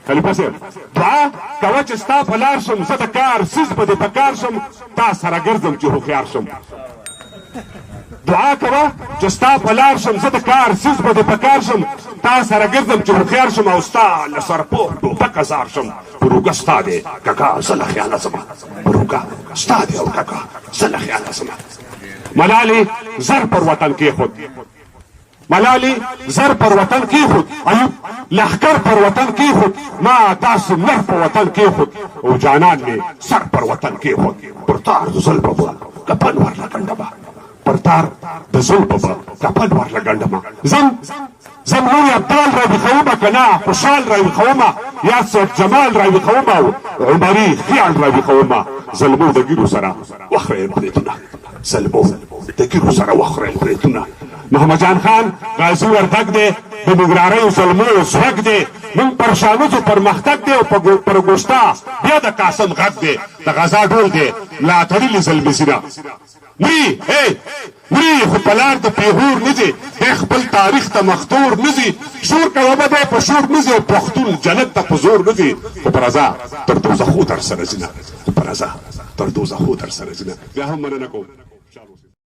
خلیفه صاحب، دعا کوه چې ستا په لار شم، زه د کار څیز به دې په کار شم، تا سره ګرځم چې هوښیار شم. دعا کوه چې ستا په لار شم، زه د کار څیز به دې په کار شم، تا سره ګرځم چې هوښیار شم، او ستا له سرپوښ ټوپکه ځار شم. پر اوږه ستا دی ککا زه له خیاله ځمه، پر اوږه ستا دی او ککا زه له خیاله ځمه. ملالې زر پر وطن کېښود، ملالې زر پر وطن کېښود، ایوب لښکر پر وطن کېښود، ما داسې نر په وطن کېښود، او جانان مې سر پر وطن کېښود. پر تار د زلفو به کفن ورله ګنډمه، پر تار د زلفو به کفن ورله ګنډمه. ځم ځم لوی ابدال راویښومه، که نه خوشحال راویښومه، یا سید جمال راویښومه، او عمري خیال راویښومه. زلمو د ږیرو سره وخریل برېتونه، زلمو د ږیرو سره وخریل برېتونه. محمد جان خان غازي وردګ دی، د ننګرهاریو زلمو ځوږ دی، موږ پر شانوزو پرمختګ دی، او پر ګوشتا بیا د قاسم غږ دی، د غزا ډول دی ملا تړلي زلمي ځینه مري، هی مري خو په لار د پیغور نه ځي، دی خپل تاریخ ته مختور نه ځي، شور کوه به دی په شور نه ځي، او پښتون جنت ته په زور نه ځي، خو په رضا تر دوزخو در سره ځینه، خو په رضا تر دوزخو در سره ځینه. بیا هم مننه کوم.